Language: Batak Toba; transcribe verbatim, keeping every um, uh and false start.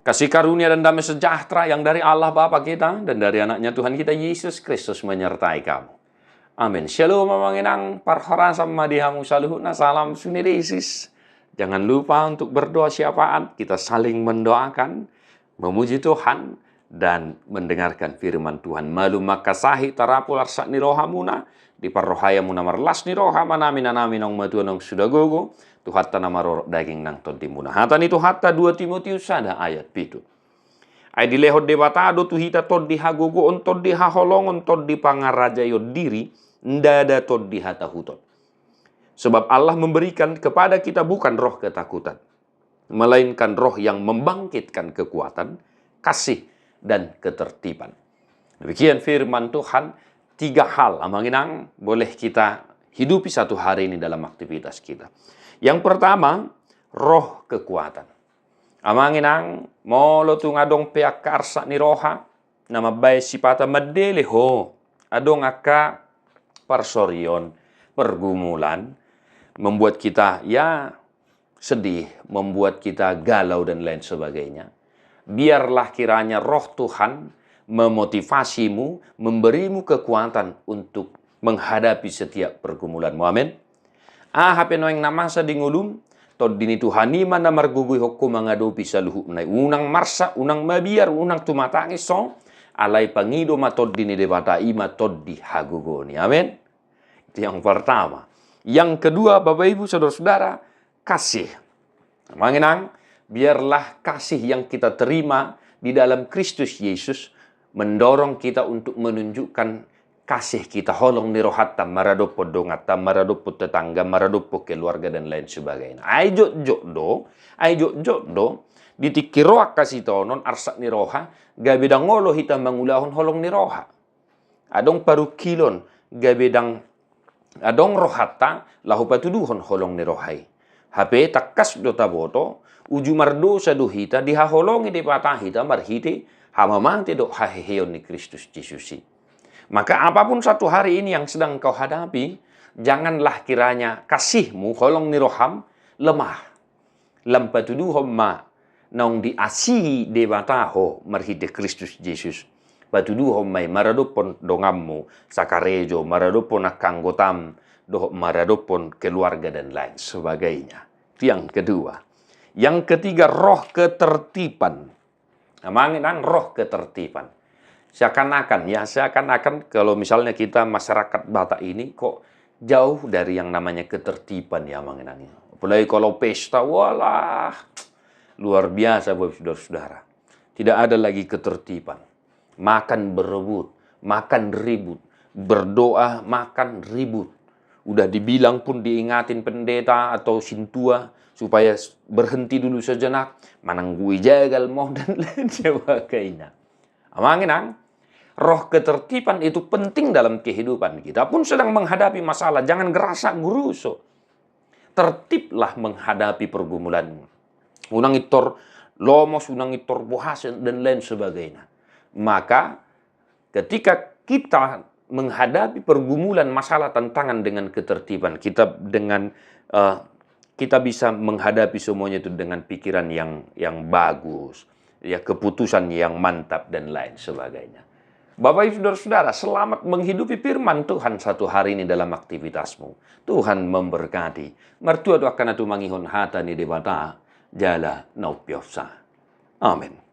Kasih karunia dan damai sejahtera yang dari Allah Bapa kita dan dari Anaknya Tuhan kita Yesus Kristus menyertai kamu. Amin. Shalom, amang inang, parhorasan ma di hamu saluhutna, salam sunedesis. Jangan lupa untuk berdoa syafaat, kita saling mendoakan, memuji Tuhan, dan mendengarkan firman Tuhan. Malum mangkasahi, tarapul arsak ni rohamuna, diparrohai hamu na marlas ni roha, manami-nami naung matua naung suda gogo, Tuhanta na marorot daging nang tondimuna. Hata ni Tuhanta dua Timotius sada ayat pitu. Ai dilehon Debata do tu hita tondi hagogoon, tondi haholongon, tondi pangarajaion diri, ndada tondi hatahuton. Sebab Allah memberikan kepada kita bukan roh ketakutan, melainkan roh yang membangkitkan kekuatan, kasih, dan ketertiban. Demikian firman Tuhan, tiga hal, amang inang, boleh kita hidupi satu hari ini dalam aktivitas kita. Yang pertama, roh kekuatan. Amang inang, molo tung adong pe angka arsak ni roha na mambaen sipata mandele ho, adong angka parsorion, pergumulan, membuat kita, ya, sedih, membuat kita galau dan lain sebagainya. Biarlah kiranya Roh Tuhan memotivasimu, memberimu kekuatan untuk menghadapi setiap pergumulanmu. Amin. Aha pe nuaeng na masa di ngolum, Tondi ni Tuhan i ma na margogoihon ho mangadopi saluhutna i. Unang marsak, unang mabiar, unang tumatangis ho, alai pangido ma Tondi ni Debata i ma tondi hagogoon i. Amin. Itu yang pertama. Yang kedua, Bapak Ibu, saudara-saudara, kasih. Amang inang, biarlah kasih yang kita terima di dalam Kristus Yesus mendorong kita untuk menunjukkan kasih kita, holong ni rohanta maradophon donganta, maradophon tetangga, maradophon keluarga dan lain sebagainya. Ai jotjot do, ai jotjot do, di tingki ro angka sitaonon arsak ni roha, gabe ndang olo hita mangulahon holong ni roha. Adong parungkilon, gabe ndang adong rohanta laho patuduhon holong ni roha i. Hape tangkas do taboto, uju mardosa do hita, dihaholongi Debata hita marhite hamamate dohot haheheon ni Kristus Jesus i. Maka apapun satu hari ini yang sedang kau hadapi, janganlah kiranya kasihmu, holong ni roham, lemah. Lam patuduhon ma naung diasihi Debata ho marhite Kristus Jesus. Patuduhon ma i maradophon donganmu sakarejo, maradophon angka anggotam, dohot maradophon keluarga dan lain sebagainya. Itu yang kedua. Yang ketiga, roh ketertiban. Amang inang, roh ketertiban. Seakan-akan, ya, seakan-akan kalau misalnya kita masyarakat Batak ini kok jauh dari yang namanya ketertiban, ya, amang inang. Apalagi kalau pesta, walah, luar biasa, Bapak, saudara-saudara. Tidak ada lagi ketertiban. Makan berebut, makan ribut, berdoa, makan, ribut. Udah dibilang pun, diingatin pendeta atau sintua supaya s-, berhenti dulu sejenak, mananggui jagal mau dan lain sebagainya. Amang inang, roh ketertiban itu penting dalam kehidupan. Kita pun sedang menghadapi masalah, jangan gerasa gerusu. Tertiblah menghadapi pergumulanmu. Unang intor lomos, unang intor bohas, dan lain sebagainya. Maka ketika kita menghadapi pergumulan, masalah, tantangan dengan ketertiban, kita dengan, eh, kita bisa menghadapi semuanya itu dengan pikiran yang, yang bagus, ya, keputusan yang mantap dan lain sebagainya. Bapak Ibu, saudara-saudara, selamat menghidupi firman Tuhan satu hari ini dalam aktivitasmu. Tuhan memberkati. Martua do angka na tumangihon hata ni Debata jala na umpeopsa. Amin.